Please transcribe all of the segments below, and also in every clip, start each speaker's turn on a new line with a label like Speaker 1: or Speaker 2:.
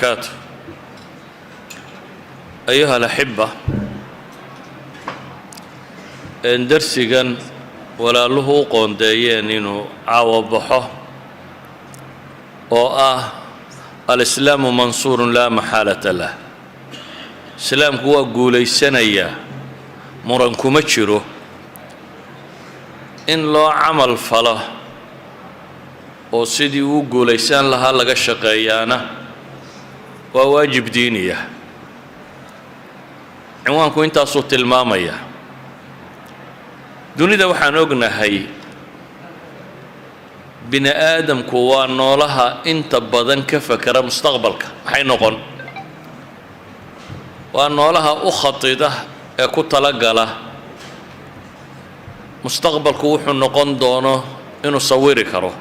Speaker 1: وبركاته. أيها الأحبة، darsigan walaaluhu u qoondeeyeen inuu caawa baxo oo ah "الإسلام منصور لا محالة له", islaamku waa guulaysanayaa, muran kuma jiro, in loo camal falo oo sidii uu guulaysan lahaa laga shaqeeyaana waa waajib diiniya. Cinwaanku intaasuu tilmaamaya. Dunida waxaan ognahay bini aadamku waa noolaha inta badan ka fakera mustaqbalka maxay noqon, waa noolaha u khatida ee ku talagala mustaqbalku wuxuu noqon doono inuu sawiri karo.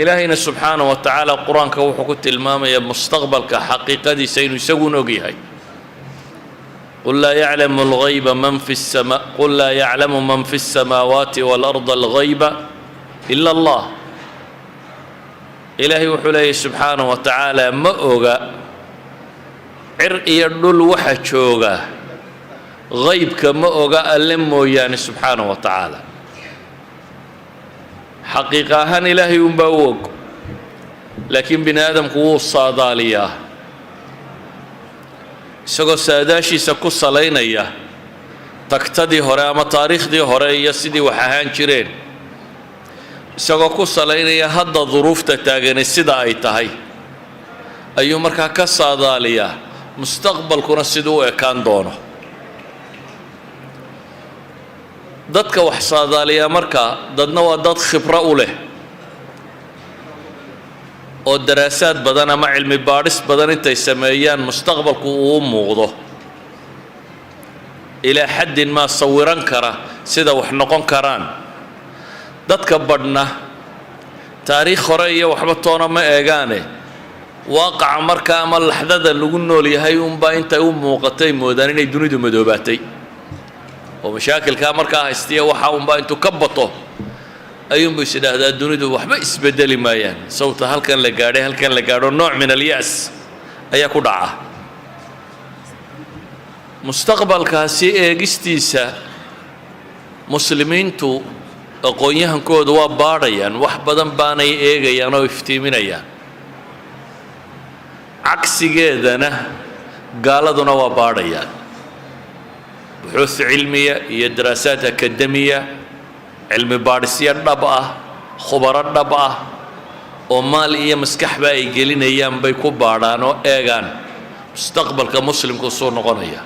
Speaker 1: Ilaahayna subxaana wa tacaala Qur-aanka wuxuu ku tilmaamayaa mustaqbalka xaqiiqadiisa inuu isagun og yahay. قل لا يعلم الغيب من في السما قل لا يعلم من في السماوات والأرض الغيب إلا الله. Ilaahay wuxuu leeyahy subxaanaه wa tacaala, ma oga cir iyo dhul waxa jooga, haybka ma oga Alle mooyaane subxaanaه wa tacaala. Xaqiiqa ahaan Ilaahay unbaa u og, laakiin bini aadamku wuu saadaaliyaa, isagoo saadaashiisa ku salaynaya tagtadii hore ama taariikhdii hore iyo sidii wax ahaan jireen, isagoo ku salaynaya hadda duruufta taagani sida ay tahay, ayuu markaa ka saadaaliyaa mustaqbalkuna siduu u ekaan doono. Dadka wax saadaaliyaa markaa dadna waa dad khibro u leh oo daraasaad badan ama cilmi baadhis badan intay sameeyaan mustaqbalku uu muuqdo, ilaa xaddin maa sawiran kara sida wax noqon karaan. Dadka badhna taariikh hore iyo waxba toona ma eegaane, waaqaca marka ama laxdada lagu nool yahay unbaa intay u muuqatay moodaan inay dunidu madoobaatay oo mashaakilkaa markaa haystiya waxa unbaa intuu ka bato ayuunbu is idhaahdaa dunidu waxba isbedeli maayaan, sawta halkan la gaadhay, halkan la gaadho, nooc من اليأس ayaa ku dhaca. Mustaqbalkaasi eegistiisa muslimiintu aqoon-yahankoodu waa baadhayaan, wax badan baanay eegayaan oo iftiiminayaan. Cagsigeedana gaaladuna waa baadhayaan, buxuuth cilmiya iyo daraasaad akademiya, cilmi baadhisyo dhab ah, khubaro dhab ah oo maal iyo maskaxba ay gelinayaan bay ku baadhaan oo eegaan mustaqbalka muslimku suu noqonaya.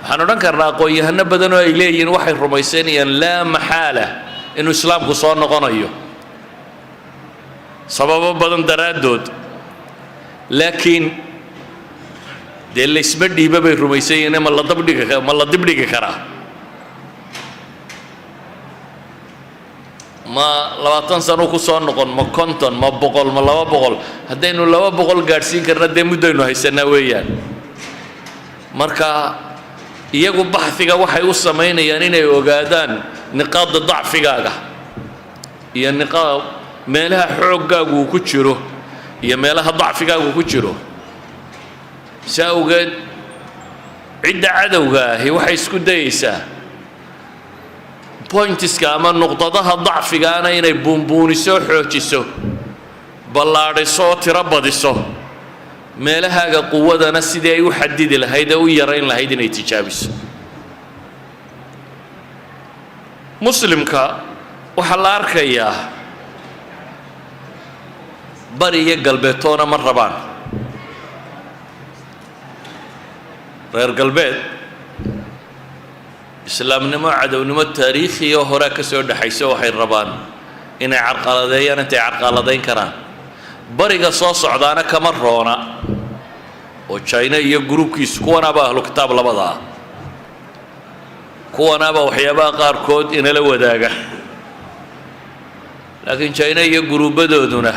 Speaker 1: Waxaan odhan karnaa aqoon-yahano badan oo ay leeyihiin waxay rumaysanayaan laa maxaala inuu islaamku soo noqonayo sababo badan daraaddood, laakiin dee laysma dhiiba bay rumaysan yihiin. Ma la dibdhigi karaa? Ma 20 sano ku soo noqon? Ma 50? Ma 100? Ma 200? Haddaynu 200 gaadhsiin karna, dee muddaynu haysanaa weeyaan. Marka iyagu baxhiga waxay u samaynayaan inay ogaadaan niqaada dacfigaaga iyo niqaad meelaha xooggaagu uu ku jiro iyo meelaha dacfigaagu ku jiro. Si awgeed cidda cadowga ahi waxay isku dayeysaa pointiska ama nuqdadaha dacfigaana inay buunbuuniso, xoojiso, ballaadhiso oo tiro badiso, meelahaaga quwadana sidii ay u xadidi lahayd ee u yarayn lahayd inay tijaabiso. Muslimka waxaa la arkayaa bari iyo galbeedtoona ma rabaan. Reer galbeed islaamnimo cadownimo taariikhiyo horaa ka soo dhexayso, waxay rabaan inay carqaladeeyaan intay carqaladayn karaan. Bariga soo socdaana kama roona, oo China iyo gruubkiisu kuwanaaba ahlu kitaab labada ah, kuwanaaba waxyaabaha qaarkood inala wadaaga, laakiin China iyo guruubadooduna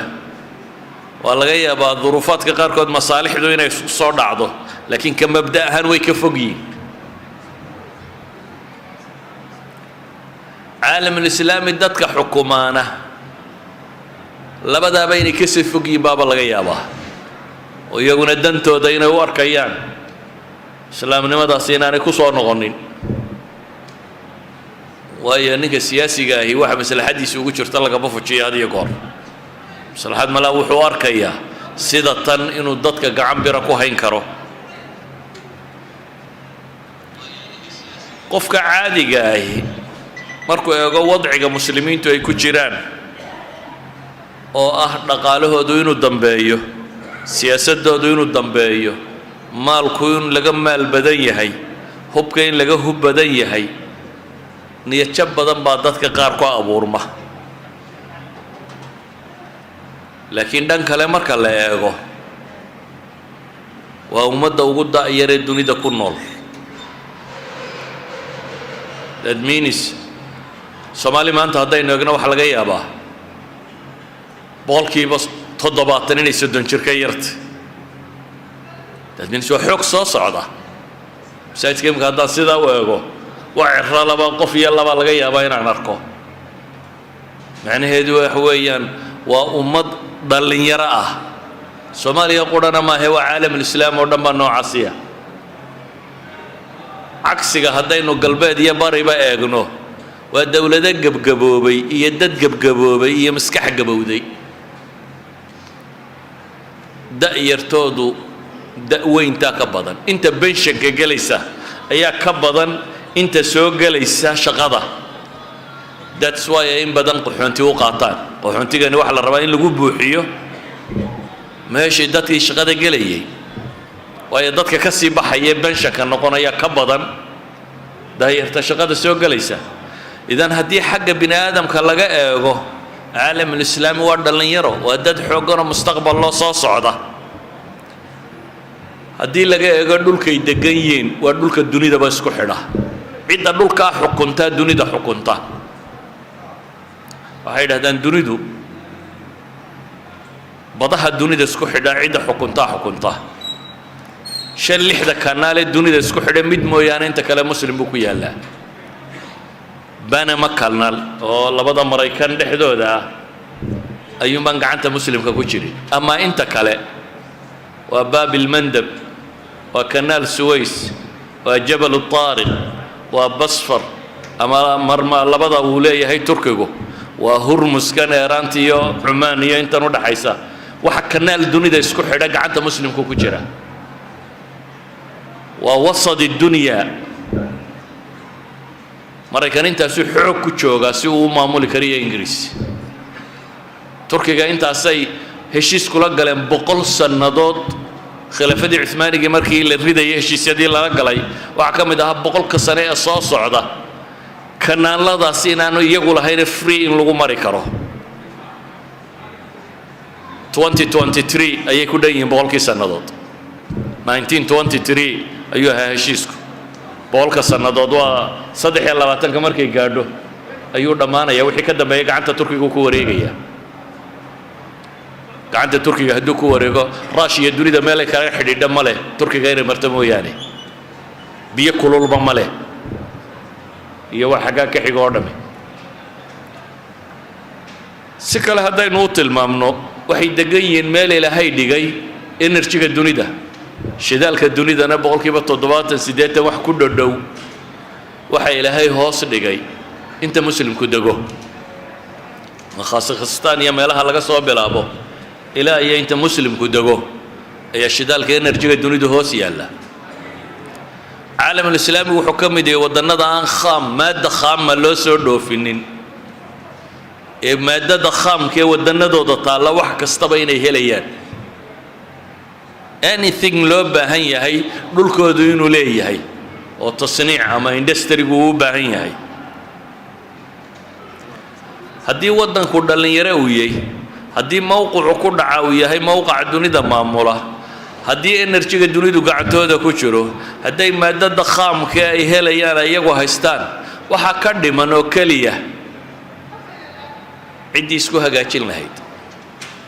Speaker 1: waa laga yaabaa duruufaadka qaarkood masaalixdu inay soo dhacdo, laakiin ka mabda ahaan way ka fog yihiin. Caalamulislaami dadka xukumaana Labadaaba inay kasii fog yihiin baaba laga yaabaa, oo iyaguna dantooda inay u arkayaan islaamnimadaasi inaanay ku soo noqonin. Waayo, ninka siyaasiga ahi waxa maslaxaddiisa ugu jirta lagama fujiyo had iyo goor. Maslaxad malaa wuxuu arkayaa sida tan inuu dadka gacan bira ku hayn karo. Qofka caadiga ahi markuu eego wadciga muslimiintu ay ku jiraan, oo ah dhaqaalahoodu inuu dambeeyo, siyaasadoodu inuu dambeeyo, maalku in laga maal badan yahay, hubka in laga hub badan yahay, niyadjab badan baa dadka qaar ku abuurma. Laakiin dhan kale marka la eego, waa ummadda ugu da'yaree dunida ku nool. That means Soomaali maanta haddaynu eegno, waxaa laga yaabaa 70% inay 30 jir ka yarta. That means waa xoog soo socda. Masaajidka imika haddaan sidaa u eego, waa ciro laba qof iyo laba laga yaabaa inaan arko. Macnaheedu waxa weeyaan waa ummad dhallinyaro ah. Soomaaliya qurana maahe, waa caalamulislaam oo dhan baa noocaasiya. Cagsiga haddaynu galbeed iyo bariba eegno, waa dowlado gebgaboobay iyo dad gebgaboobay iyo maskax gabowday. Da'yartoodu da'weyntaa ka badan, inta benshanka gelaysa ayaa ka badan inta soo gelaysa shaqada. That's why ay in badan qaxoonti u qaataan. Qaxoontigani waxaa la rabaa in lagu buuxiyo meeshii dadkii shaqada gelayay, waayo dadka ka sii baxaya benshanka noqonaya ka badan da'yarta shaqada soo gelaysa. Idan haddii xagga bini aadamka laga eego, caalamulislaami waa dhallinyaro, waa dad xoogganoo mustaqbal loo soo socda. Haddii laga eego dhulkay degan yihiin, waa dhulka dunidaba isku xidha. Cidda dhulkaa xukuntaa dunida xukunta. Waxay yidhahdaan dunidu badaha dunida isku xidhaa cidda xukuntaa xukunta. Shan lixda kanaalee dunida isku xidha mid mooyaane inta kale Muslim buu ku yaallaa. Panama Canal oo labada Maraykan dhexdooda ah ayuunbaan gacanta Muslimka ku jirin, ama inta kale waa Baabilmandab, waa Kanaal Suways, waa Jabal Taariq, waa Basfar ama marma labada uu leeyahay Turkigu, waa Hurmuskan Eeraanta iyo Cumaan iyo intan u dhaxaysa. Waxa kanaal dunida isku xidha gacanta Muslimku ku jira. Waa wasad dunya. Maraykan intaasuu xoog ku joogaa si uu u maamuli kariyo Ingiriis. Turkiga intaasay heshiis kula galeen 100 sannadood. Khilaafadii Cuhmaanigii markii la ridayay, heshiisyadii lala galay waxaa ka mid ahaa 100-ka sane ee soo socda kanaaladaas inaanu iyagu lahayne free in lagu mari karo. 2023 ayay ku dhan yihiin 100-kii sannadood. 1923 ayuu ahaa heshiisku. 100-ka sannadood waa 23-ka markay gaadho ayuu dhammaanaya. Wixii ka dambeeya gacanta Turkiga ku wareegaya. Gacanta Turkiga hadduu ku wareego, Rushiya dunida meelay kaga xidhiidha ma leh Turkiga inay marto mooyaane. Biyo kululba ma leh iyo wax xaggaa ka xigo oo dhami. Si kale haddaynu u tilmaamno, waxay degan yihiin meel Ilaahay dhigay energy-ga dunida. Shidaalka dunidana 70%, 80 wax ku dhodhow waxa Ilaahay hoos dhigay inta Muslimku dego, Khasakhstaan iyo meelaha laga soo bilaabo ilaa iyo inta Muslimku dego ayaa shidaalka energy-ga dunidu hoos yaalla. Caalamulislaami wuxuu ka mid yahay waddannada aan khaam maadda khaama loo soo dhoofinin, ee maaddada khaamka ee waddannadooda taalla wax kastaba inay helayaan. Anything loo baahan yahay dhulkoodu inuu leeyahay oo tasniic ama industry-gu uu u baahan yahay. Haddii waddanku dhallinyaro uu yahay, haddii mowqicu ku dhaca uu yahay mowqaca dunida maamula, haddii energy-ga dunidu gacantooda ku jiro, hadday maaddada khaamka ay helayaan iyagu haystaan, waxaa ka dhiman oo keliya ciddii isku hagaajin lahayd.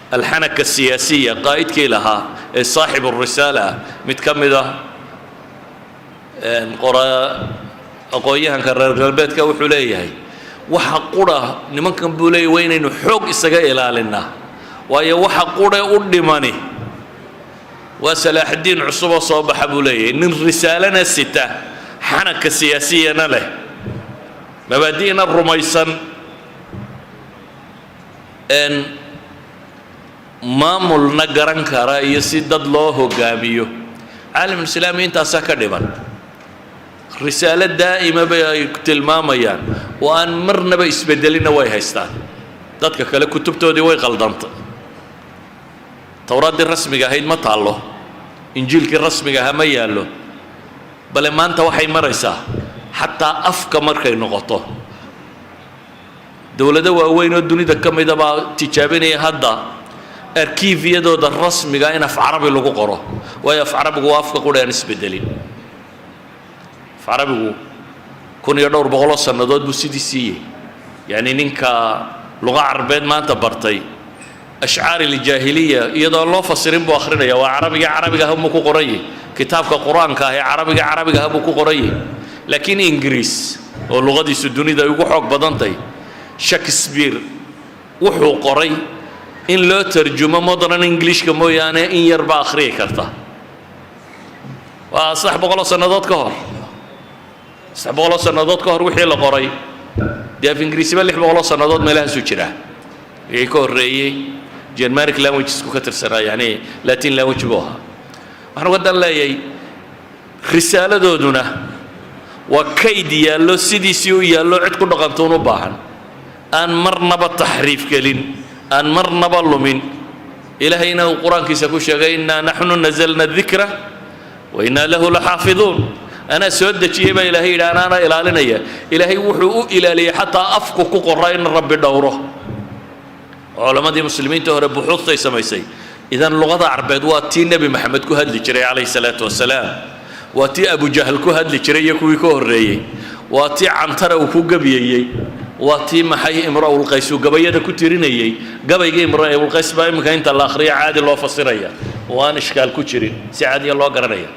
Speaker 1: Alxanaka siyaasiya qaa'idkii lahaa ee saaxibu risaala ah, mid ka mid ah qora aqoon-yahanka reer galbeedka, wuxuu leeyahay waxa qura nimankan buu leeyahy waa inaynu xoog isaga ilaalinaa. Waayo, waxa qudhe u dhimani waa Salaaxaddiin cusub oo soo baxa buu leeyahay, nin risaalana sita, xanagka siyaasiyana leh, mabaadi'na rumaysan, n maamulna garan kara iyo si dad loo hogaamiyo. Caalamulislaami intaasaa ka dhiman. Risaalo daa'ima bay ay tilmaamayaan oo aan marnaba isbedelinna way haystaan. Dadka kale kutubtoodii way qaldantay. Towraaddii rasmiga ahayd ma taallo, Injiilkii rasmiga ahaa ma yaallo. Bale maanta waxay maraysaa xataa afka markay noqoto, dowlado waaweyn oo dunida ka mida baa tijaabinaya hadda arkiifyadooda rasmiga in af Carabi lagu qoro, waayo af Carabigu waa afka qura aan isbedelin. Af Carabigu kun iyo dhowr boqoloo sannadood buu sidii siiyey. Yacni ninka luqa Carabeed maanta bartay, ashcaar iljaahiliya iyadoo loo fasirin buu akhrinaya. Waa Carabiga Carabiga ah buu ku qoran yahay. Kitaabka Qur-aanka ah ee Carabiga Carabiga ah buu ku qoran yahay. Laakiin Ingiriis oo luqadiisu dunida ay ugu xoog badantahay, Shakespeare wuxuu qoray in loo tarjumo modern Englishka mooyaane in yar baa akhriyi karta. Waa 300 sannadood ka hor. 300 sannadood ka hor wixii la qoray, dee af Ingiriisiba 600 sannadood meelahaasuu jiraa. Wixii ka horreeyey Germanic languagesku ka tirsanaa, yani Latin language buu ahaa. Waxaan uga dan leeyahay, risaaladooduna waa kayd yaallo, sidiisii u yaallo, cid ku dhaqantoon u baahan, aan marnaba taxriif gelin, aan marnaba lumin. Ilaahayna uu Qur-aankiisa ku sheegay: "إنا نحن نزلنا الذكر وإنا له لحافظون." Anaa soo dejiyey baa Ilaahay yidhi, anaana ilaalinaya. Ilaahay wuxuu u ilaaliyey xataa afku ku qora in Rabbi dhowro. Culammadii Muslimiinta hore buxuudtay samaysay. Idan luqada Carbeed waa tii Nebi Maxamed ku hadli jiray calayhi salaatu wasalaam, waa tii Abujahl ku hadli jiray iyo kuwii ka horreeyey, waa tii Cantara uu ku gabyayey, waa tii maxay Imra'ulqays uu gabayada ku tirinayey. Gabayga Imra'ulqays baa iminka inta la akhriya caadi loo fasiraya oo aan ishkaal ku jirin, si caadiya loo garanaya.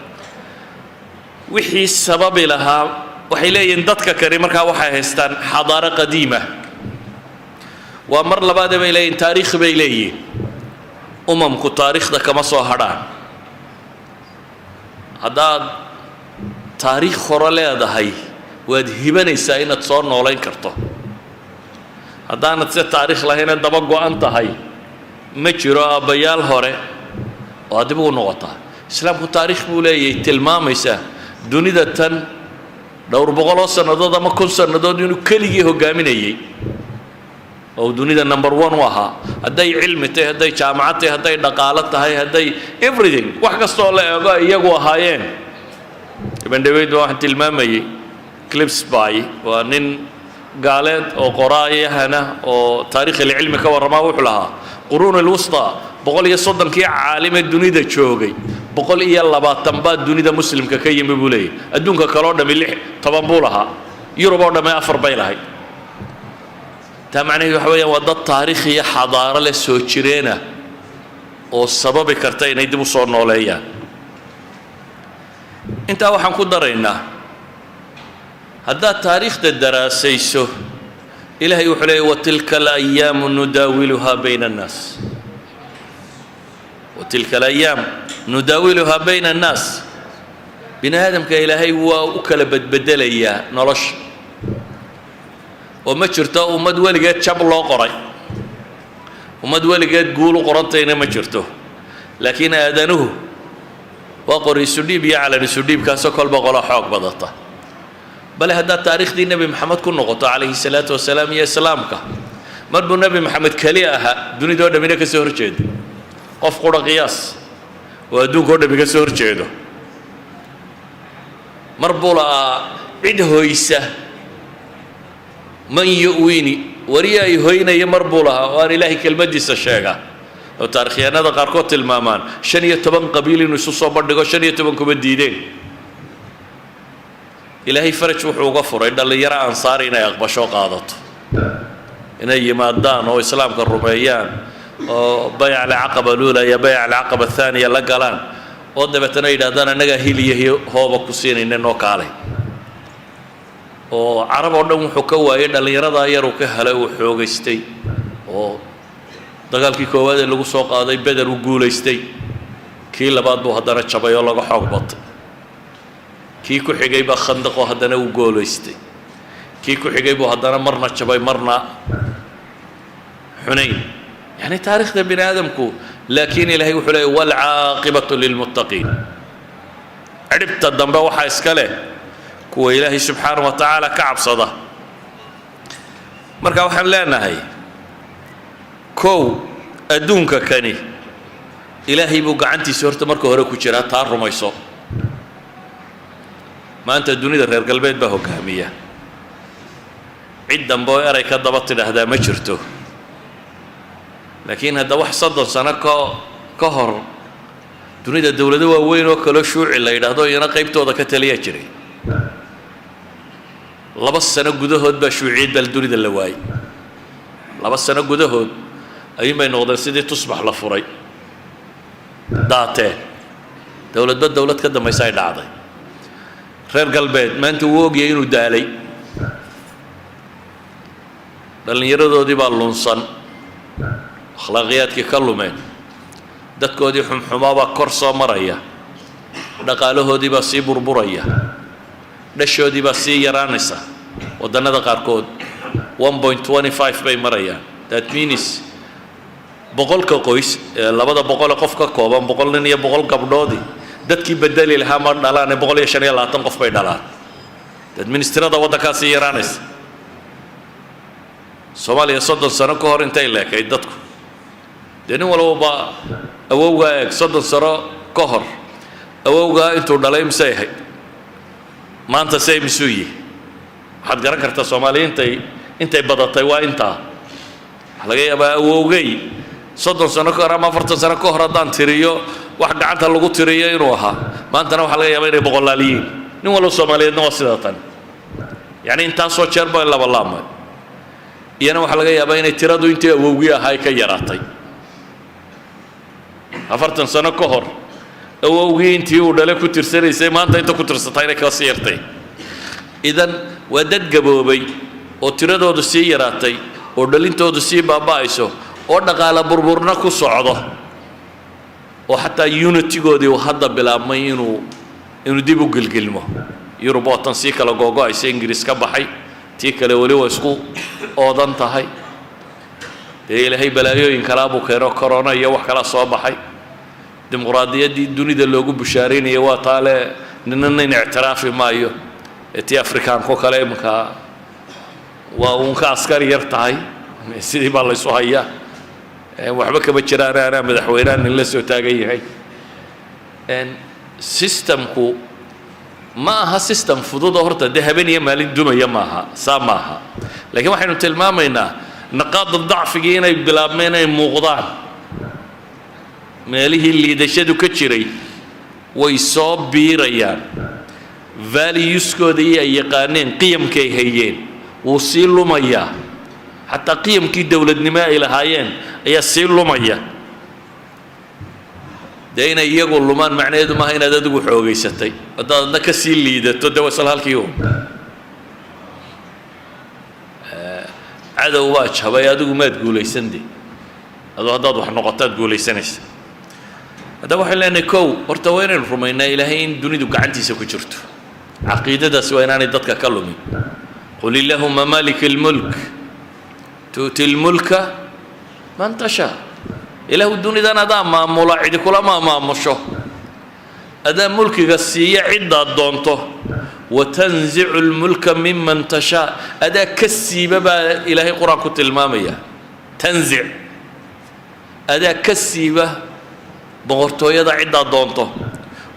Speaker 1: Wixii sababi lahaa waxay leeyihiin dadka kani markaa waxay haystaan xadaaro qadiima. Waa mar labaade bay leeyihin, taariikh bay leeyihiin. Umamku taariikhda kama soo hadhaan. Haddaad taariikh hore leedahay, waad hibanaysaa inaad soo noolayn karto. Haddaanad se taariikh lahayna, daba go-an tahay, ma jiro aabbayaal hore oo aad dib ugu noqotaa. Islaamku taariikh buu leeyahay tilmaamaysa dunida tan dhowr boqoloo sannadood ama 1000 sannadood inuu keligii hoggaaminayey oo dunida number one u ahaa, hadday cilmi tahay, hadday jaamacad tahay, hadday dhaqaalo tahay, hadday everything, wax kastoo la eego ay iyagu ahaayeen. Ibn dhaweyd baa waxaan tilmaamayey, Gillespie waa nin gaaleed oo qoraayahana oo taariikh ilcilmi ka warramaa, wuxuu lahaa quruun alwusta 130-kii caalimee dunida joogay, 120 baa dunida Muslimka ka yimi buu leeyahy. Adduunka kaloo dhammi lix toban buu lahaa, Yurub oo dhamme afar bay lahayd. Taa macnaheedu waxa weeyaan waa dad taariikh iyo xadaaro leh, soo jireena, oo sababi karta inay dib u soo nooleeyaan. Intaa waxaan ku daraynaa, haddaad taariikhda daraasayso, Ilaahay wuxuu leeyay: "وتلك الأيام نداولها بين الناس، وتلك الأيام نداولها بين الناس." Bini aadamka Ilaahay waa u kala bedbedelayaa nolosha, oo ma jirto ummad weligeed jab loo qoray, ummad weligeed guul u qorantayna ma jirto. Laakiin aadanuhu waa qori isu dhiib iyo calan isu dhiibkaasoo kolba qolo xoog badata. Bale haddaad taariikhdii Nebi Maxamed ku noqoto calayhi salaatu wasalaam iyo Islaamka, mar buu Nebi Maxamed keli ahaa, dunidoo dhammina ka soo horjeedo. Qof qura qiyaas oo adduunka o dhami ka soo horjeedo. Mar buu la'aa cid hoysa, "من يؤويني", wariya ay hoynaya mar buu lahaa oo aan Ilaahay kelmaddiisa sheega, oo taarikhyahanada qaarkood tilmaamaan 15 qabiil inuu isu soo bandhigo, 15 kuma diideen. Ilaahay faraj wuxuu uga furay dhallinyaro Ansaari inay aqbasho, qaadato, inay yimaadaan oo Islaamka rumeeyaan, oo bayc alcaqaba luula iyo bayc alcaqaba athaniya la galaan, oo dabeetana yidhahdaan: "Annagaa hiliyahi hooba ku siinayna, noo kaalay." Oo Carab oo dhan wuxuu ka waayay dhallinyaradaa yaruu ka helay, uu xoogaystay oo Dagaalkii koowaad ee lagu soo qaaday, Beder, uu guulaystay. Kii labaad buu haddana jabay oo laga xoog batay. Kii ku xigay baa Khandaqoo, haddana uu guulaystay. Kii ku xigay buu haddana marna jabay, marna Xunayn. Yani taarikhda bini aadamku, laakiin Ilaahay wuxuu leeyay: والعاقبة للمتقين. Cidhibta dambe waxaa iska leh kuwa Ilaahay subxaanahu wa tacaala ka cabsada. Marka waxaan leenahay, kow, adduunka kani Ilaahay buu gacantiisa horta marka hore ku jiraa, taa rumayso. Maanta dunida reer galbeed baa hoggaamiya, cid dambe oo eray ka daba tidhaahdaa ma jirto. Laakiin hadda wax 30 sano ka hor dunida dowlado waaweyn oo kaloo shuuci la yidhaahdo iyana qaybtooda ka taliyaa jiray. 2 sano gudahood baa shuuciyad baa dunida la waayey. 2 sano gudahood ayuun bay noqdeen sidii tusbax la furay, daateen, dowladba dowlad ka dambaysa ay dhacday. Reer galbeed maanta wuu ogyahay inuu daalay. Dhallinyaradoodii baa lunsan, akhlaaqiyaadkii ka lumeen, dadkoodii xumxumaabaa kor soo maraya, dhaqaalahoodii baa sii burburaya, dhashoodii baa sii yaraanaysa. Waddannada qaarkood 1.25 bay marayaan. That means 100-ka qoys ee 200 qof ka kooban, 100 nin iyo 100 gabdhoodii, dadkii bedeli lahaa ma dhalaane, 125 qof bay dhalaan. That means tirada waddankaa sii yaraanaysa. Soomaaliya 30 sano ka hor intay leekayd dadku? Dee nin walbaba awowgaa eeg. 30 sano ka hor awowgaa intuu dhalay misay ahayd? Maanta say misuu yihi? Waxaad garan kartaa Soomaaliya intay badatay waa intaa. Waxaa laga yaabaa awowgay 30 sano ka hor ama 40 sano ka hor haddaan tiriyo, wax gacanta lagu tiriyo inuu ahaa. Maantana waxaa laga yaabaa inay boqolaal yihiin. Nin walba Soomaaliyeedna waa sidaa tan, yacni intaasoo jeer ba labalaabmay. Iyana waxaa laga yaabaa inay tiradu intii awowgii ahaa ay ka yaraatay. 40 sano ka hor awowgii intii uu dhale ku tirsanaysay, maanta inta ku tirsataa inay kala sii yartay. Idan waa dad gaboobay oo tiradoodu sii yaraatay oo dhalintoodu sii baaba'ayso oo dhaqaale burburna ku socdo, oo xataa unity-goodii uu hadda bilaabmay inuu dib u gelgelmo. Yurub oo tan sii kala googo'aysa, Ingiriis ka baxay, tii kale weli waa isku oodan tahay. Dee Ilaahay balaayooyin kalaa buu keeno, corona iyo wax kalaa soo baxay. Dimuqraadiyaddii dunida loogu bushaaraynaya waa taale, nina nin ictiraafi maayo. Ee tii Afrikaanko kale iminka waa uun ka askari yar tahay, sidii baa laysu hayaa, waxba kama jiraan, anaa madaxweynaha nin la soo taagan yahay. Systemku ma aha system fudud oo horta dee habeen iyo maalin dumaya, maaha, saa maaha. Laakiin waxaynu tilmaamaynaa naqaada dacfigii inay bilaabmeen, inay muuqdaan. Meelihii liidashadu ka jiray way soo biirayaan. Valueskoodii ay yaqaaneen, qiyamkay hayeen, wuu sii lumayaa. Xataa qiyamkii dowladnimo ay lahaayeen ayaa sii lumaya. Dee inay iyagu lumaan macnaheedu maaha inaad adigu xoogaysatay. Haddaad adna ka sii liidato, dee waa isla halkii un. Cadow baa jabay, adigu maad guulaysan. De aduu haddaad wax noqotaad guulaysanaysa. Haddaba waxaan leenahay, kow, horta waa inaynu rumaynaa Ilaahay in dunidu gacantiisa ku jirto. Caqiidadaasi waa inaanay dadka ka lumin. قل اللهم مالك الملك تؤتي الملك من تشاء. Ilaahu dunidan adaa maamula, cidi kulama maamusho. Adaa mulkiga siiya ciddaad doonto. وتنزع الملك ممن تشاء. Adaa ka siiba baa Ilaahay Qur-aan ku tilmaamaya. تنزع, adaa ka siiba boqortooyada ciddaad doonto.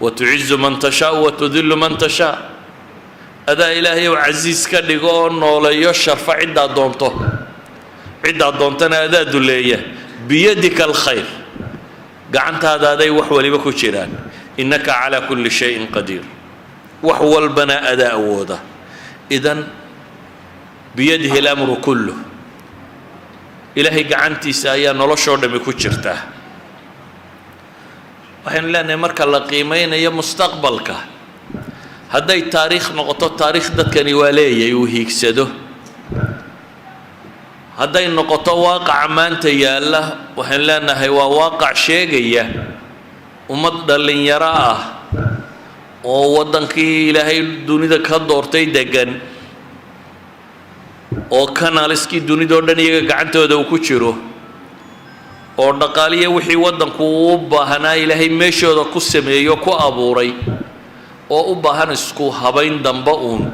Speaker 1: وتعز من تشاء وتذل من تشاء. Adaa Ilaahay ow casiis ka dhigo oo nooleeyo, sharfa ciddaad doonto, ciddaad doontana adaa duleeya. بيدك الخير, gacantaada aday wax waliba ku jiraan. إنك على كل شيء قدير, wax walbana adaa awooda. Idan بيده الأمر كله, Ilaahay gacantiisa ayaa noloshoo dhammi ku jirtaa. Waxaynu leenahay, marka la qiimeynayo mustaqbalka, hadday taariikh noqoto, taariikh dadkani waa leeyahay uu hiigsado. Hadday noqoto waaqaca maanta yaalla, waxaan leenahay waa waaqac sheegaya ummad dhallinyaro ah oo waddankii Ilaahay dunida ka doortay degan, oo kanaliskii dunida oo dhan iyaga gacantooda uu ku jiro, oo dhaqaaliya wixii waddanku uu u baahanaa Ilaahay meeshooda ku sameeyo, ku abuuray, oo u baahan isku habayn dambe uun.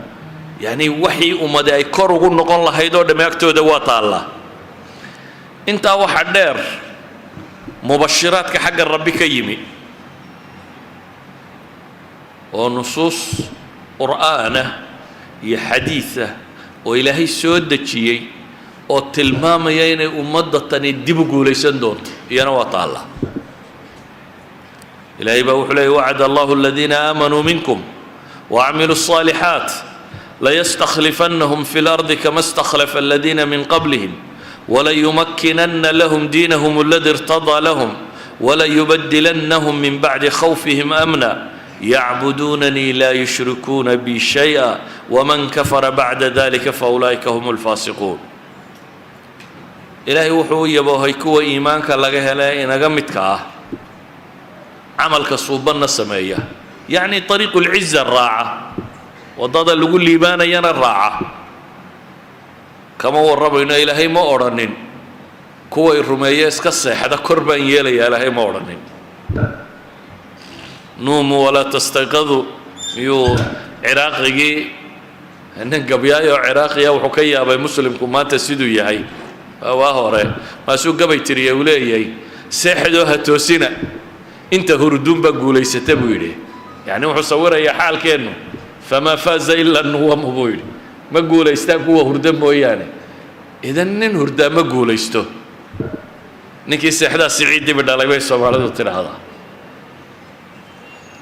Speaker 1: Yacni waxii ummadi ay kor ugu noqon lahayd oo dhamme agtooda waa taallaa. Intaa waxaa dheer mubashiraadka xagga Rabbi ka yimi, oo nusuus Qur'aanah iyo xadiis ah oo Ilaahay soo dejiyey oo tilmaamaya inay ummadda tani dib u guulaysan doonto, iyana waa taallaa. Ilaahay baa wuxuu leeyay: "وعد الله الذين آمنوا منكم وعملوا الصالحات ليستخلفنهم في الأرض كما استخلف الذين من قبلهم وليمكنن لهم دينهم الذي ارتضى لهم وليبدلنهم من بعد خوفهم أمنا يعبدونني لا يشركون بي شيئا ومن كفر بعد ذلك فأولئك هم الفاسقون." Ilaahay wuxuu u yaboohay kuwa iimaanka laga helay inaga midka ah, camalka suubanna sameeya, yacni طريق العزة raaca, waddada lagu liibaanayana raaca. Kama warramayno, Ilaahay ma odhanin kuway rumeeye iska seexda kor baan yeelayaa. Ilaahay ma odhanin "نوموا ولا تستيقظوا". Miyuu Ciraaqigii, nin gabyaayo oo Ciraaqiya, wuxuu ka yaabay Muslimku maanta siduu yahay waa hore, maasuu gabay tiriye uu leeyahay: "Seexdoo ha toosina, inta hurduun baa guulaysata," buu yidhi. Yacni wuxuu sawirayaa xaalkeennu. "فما فاز إلا النوام," buu yidhi, ma guulaystaan kuwa hurdo mooyaane. Idan nin hurdaa ma guulaysto. Ninkii seexdaa siciid dibi dhalay bay Soomaalidu tidhaahdaa.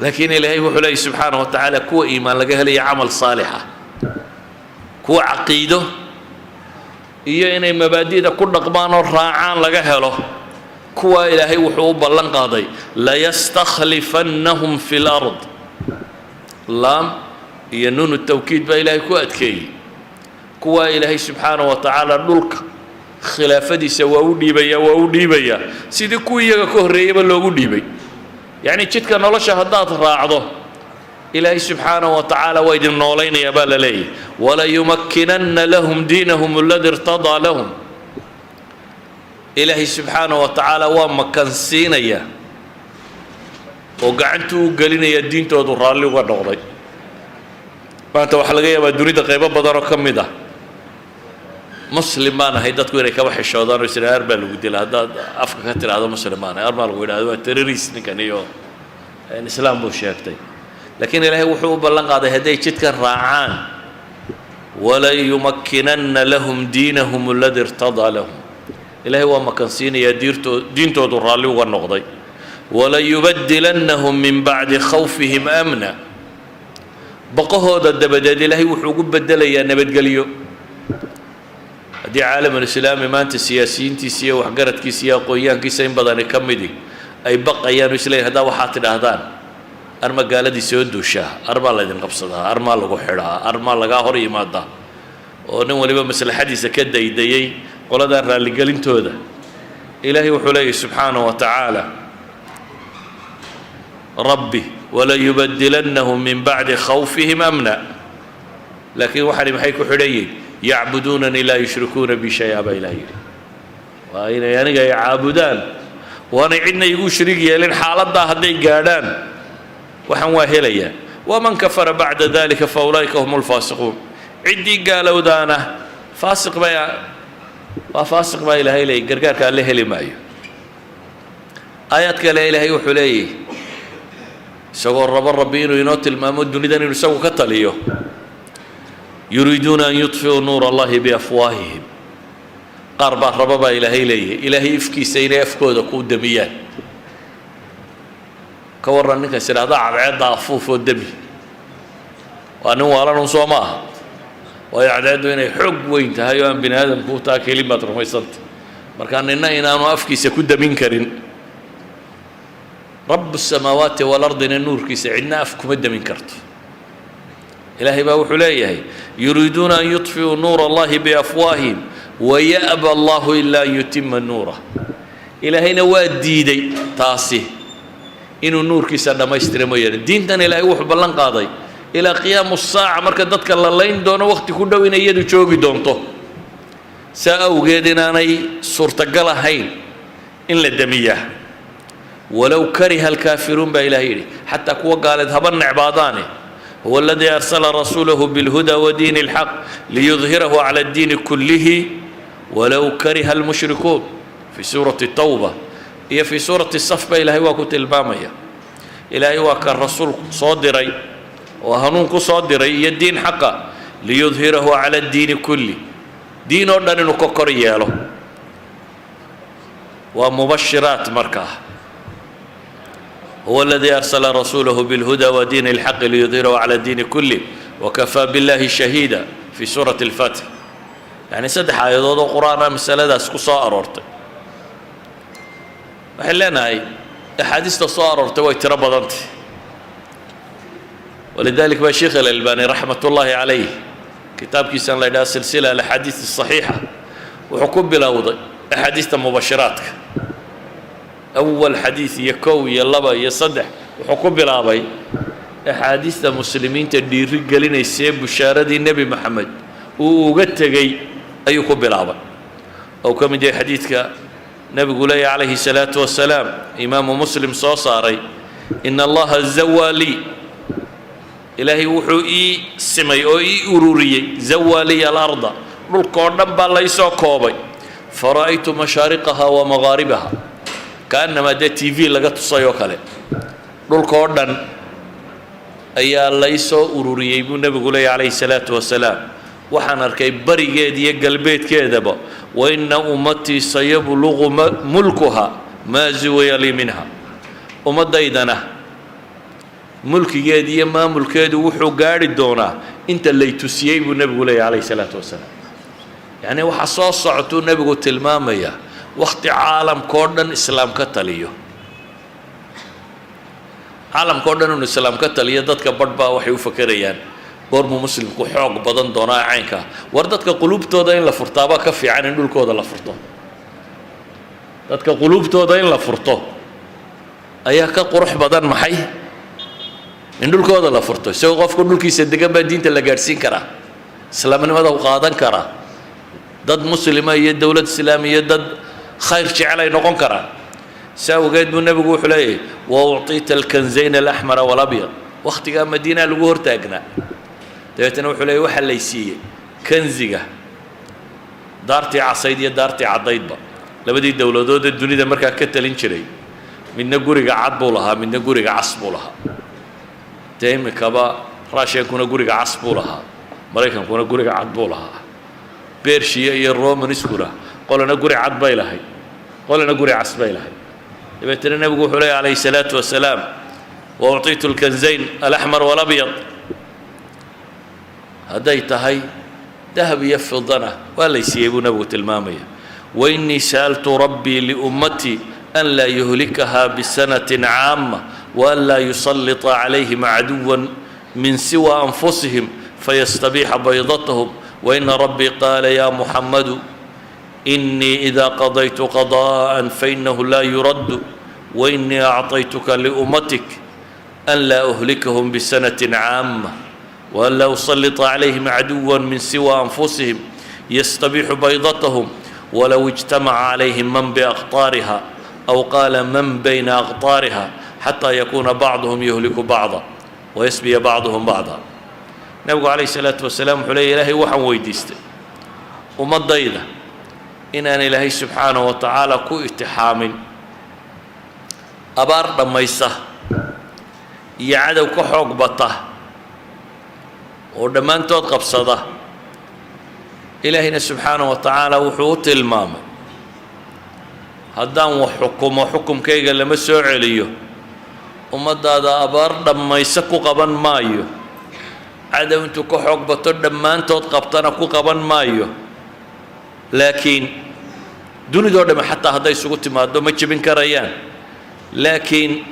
Speaker 1: Laakiin Ilaahay wuxuu leeyay subxaanahu wa tacaala, kuwa iimaan laga helaya, camal saalixa, kuwa caqiido iyo inay mabaadi'da ku dhaqmaan oo raacaan laga helo, kuwa Ilaahay wuxuu u ballan qaaday "ليستخلفنهم في الأرض". Laam iyo nuunu tawkiid baa Ilaahay ku adkeeyey. Kuwaa Ilaahay subxaanahu wa tacaala dhulka khilaafadiisa waa u dhiibaya, waa u dhiibayaa sidii kuwii iyaga ka horreeyeyba loogu dhiibay. Yacni jidka nolosha haddaad raacdo, Ilaahay subxaanahu wa tacaala waa idin noolaynayaa baa la leeyahy. "وليمكنن لهم دينهم الذي ارتضى لهم". Ilaahay subxaanahu wa tacaala waa makansiinaya oo gacantuu u gelinaya diintoodu raalli uga noqday. Maanta waxaa laga yaabaa dunida qaybo badan oo ka mid ah "Muslim baan ahay" dadku inay kaba xishoodaan oo is ar baa lagu dila haddaad afka ka tidhaahdo "Muslim baan ahay", ar baa lagu yidhahdo "Waa terrorist ninkan iyo Islaam buu sheegtay". Laakiin Ilaahay wuxuu u ballan qaaday hadday jidkan raacaan "وليمكنن لهم دينهم الذي ارتضى لهم". Ilaahay waa makansiinayaa diirtoo diintoodu raalli uga noqday. "وليبدلنهم من بعد خوفهم أمنا". Baqahooda dabadeed Ilaahay wuxuu ugu bedelayaa nabadgelyo. Haddii caalamulislaami maanta siyaasiyiintiisa iyo waxgaradkiisa iyo aqoonyahankiisa in badani ka midi ay baqayaan oo isleeyihin haddaa waxaad tidhaahdaan arma gaaladii soo duushaa, armaa laydin qabsadaa, armaa lagu xidhaa, armaa lagaa hor yimaadaa, oo nin waliba maslaxadiisa ka daydayay qoladaa raalligelintooda, Ilaahay wuxuu leeyahy subxaanahu wa tacaala rabbi "وليبدلنهم من بعد خوفهم أمنا". Laakiin waxani maxay ku xidhan yihin? "يعبدونني لا يشركون بي شيئا" baa Ilaah yidhi. Waa inay aniga ay caabudaan, waanay cidna igu shariig yeelin. Xaaladdaa hadday gaadhaan, waxaan waa helayaa. "ومن كفر بعد ذلك فأولئك هم الفاسقون". Ciddii gaalowdaana faasiq bay, waa faasiq baa Ilaahay leeyay, gargaarka Alle heli maayo. Aayaad kale Ilaahay wuxuu leeyahy, isagoo rabo Rabbi inuu inoo tilmaamo dunidan inuu isagu ka taliyo: "يريدون أن يطفئوا نور الله بأفواههم". Qaar baa raba baa Ilaahay leeyahay Ilaahay ifkiisa inay afkooda ku damiyaan. Ka warran ninkaas idhahda "Cadceedda afuuf oo demi"? Waa nin waalan un, soo ma aha? Waayo, cadceeddu inay xoog weyn tahay oo aan bini aadamku u taa kelin baad rumaysanta. Marka nina inaanu afkiisa ku damin karin, رب السماوات والأرض na nuurkiisa cidna af kuma demin karto. Ilaahay baa wuxuu leeyahay: "يريدون أن يطفئوا نور الله بأفواههم Waya'ba Allahu ilaa an yutima nuurah. Ilaahayna waa diiday taasi inuu nuurkiisa dhammaystira mooyaane. Diintan Ilaahay wuxuu ballan qaaday ilaa qiyaamu saaca, marka dadka la layn doono wakhti ku dhow, inay iyadu joogi doonto. Saa awgeed inaanay suurtagal ahayn in la damiyaa. Walow kariha alkaafiruun, baa Ilahay yidhi, xataa kuwa gaaleed haba necbaadaane. Huwa aladii arsala rasuulahu bilhuda wa diini alxaq liyudhirahu cala addiini kullihi walow kariha almushrikuun. Fi suurati Tawba iyo fi suurati Saf ba Ilaahay waa ku tilmaamaya. Ilaahay waa ka rasuul soo diray oo hanuun ku soo diray iyo diin xaqa, liyudhirahu cala addiini kulli, diin oo dhan inuu ka kor yeelo. Waa mubashiraat markaa. Huwa aladii arsala rasuulahu bilhuda wa diini alxaqi liyudhirahu cala diini kulli wakafaa billahi shahiida, fi suurati Alfatx. Yacni saddex aayadood oo Qur-aana masaladaas ku soo aroortay. Waxay leenahay axaadiista soo aroortay way tiro badantay. Walidalik baa Sheekh Alalbani, raxmat ullaahi calayh, kitaabkiisan la yidhaha Silsila Alaxaadiis Asaxiixa wuxuu ku bilowday axaadiista mubashiraadka. Awal xadiis iyo kow iyo laba iyo saddex wuxuu ku bilaabay axaadiista muslimiinta dhiiri gelinaysee bushaaradii Nebi Moxamed uu uga tegey ayuu ku bilaabay, ou ka mid yahay xadiidka nebigu leeyahy, calayhi salaatu wasalaam, Imaamu Muslim soo saaray: "Ina Allaha zawaa lii", Ilaahay wuxuu ii simay oo ii ururiyey, "zawaa liya alarda", dhulkoo dhan baa laysoo koobay. "Fara'aytu mashaariqaha wa magaaribaha", kaannamaa dee TV laga tusay oo kale, dhulkoo dhan ayaa laysoo ururiyey, buu nebigu leeyahy, calayhi salaatu wasalaam. Waxaan arkay barigeed iyo galbeedkeedaba. "Wa ina ummatii sayabluqu mulkuha maa zuwiya lii minha", ummaddaydana mulkigeed iyo maamulkeedu wuxuu gaadhi doonaa inta lay tusiyey, buu nebigu leeyahy, calayhi salaatu wasalaam. Yacni waxaa soo socotuu nebigu tilmaamayaa wakhti caalamkoo dhan Islaam ka taliyo, caalamkao dhan inuu Islaam ka taliyo. Dadka badh baa waxay u fakerayaan goormuu Muslimku xoog badan doonaa caynkaa. War, dadka quluubtooda in la furtaabaa ka fiican in dhulkooda la furto. Dadka quluubtooda in la furto ayaa ka qurux badan maxay in dhulkooda la furto. Isagoo qofku dhulkiisa degan baa diinta la gaadhsiin karaa, islaamnimada u qaadan karaa, dad muslima iyo dowlad islaami iyo dad khayr jecel ay noqon karaan. Si awgeed buu nebigu wuxuu leeyahay: "Wa ucطiita alkanzayn alaxmara walabyad". Wakhtigaa Madiinaa lagu hortaagnaa. Dabeetana wuxuu leeyahy: waxaa lay siiyey kanziga daartii casayd iyo daartii caddaydba. Labadii dowladood ee dunida markaa ka talin jiray, midna guriga cad buu lahaa, midna guriga cas buu lahaa. Dee iminkaba Russiankuna guriga cas buu lahaa, Maraykankuna guriga cad buu lahaa, Bershiya iyo Romanskuna qolana guri cad bay lahayd, qolana guri cas bay lahayd. Dabeetana nebigu wuxuu leeyahy, calayhi salaatu wasalaam: "Wa ucطiitu alkanzayn alaxmar walabyad". Hadday tahay dahab iyo fidana waa lay siiyey, buu nebigu tilmaamaya. "Wainii sa'altu rabbii liummatii an laa yuhlikaha bisanatin caama waan laa yusalita calayhim caduwan min siwa anfusihim fayastabiixa baydatahum. Waina rabbii qaala ya Muxammadu inii ida qadaytu qada'an fainahu laa yuraddu wainii acطaytuka liummatik an laa uhlikahum bisanatin caama waan laa usalita calayhim caduwa min siwa anfusihim yastabiixu baydatahum walow ijtamaca calayhim man biaqطaariha aw qaala man bayna aqطaariha xataa yakuuna bacduhum yuhliku bacda wayasbiya bacduhum bacda". Nebigu, calayhi salaatu wasalaam, wuxuu leeya: Ilaahay waxaan weydiistay ummaddayda inaan Ilaahay subxaanahu wa tacaala ku itixaamin abaar dhammaysa iyo cadow ka xoog bata oo dhammaantood qabsada. Ilaahayna subxaanahu wa tacaala wuxuu u tilmaamay: haddaan wax xukumo, xukumkayga lama soo celiyo. Ummaddaada abaar dhammayso ku qaban maayo, cadow intuu ka xoog bato dhammaantood qabtana ku qaban maayo, laakiin dunidoo dhamme xataa hadday isugu timaaddo ma jebin karayaan, laakiin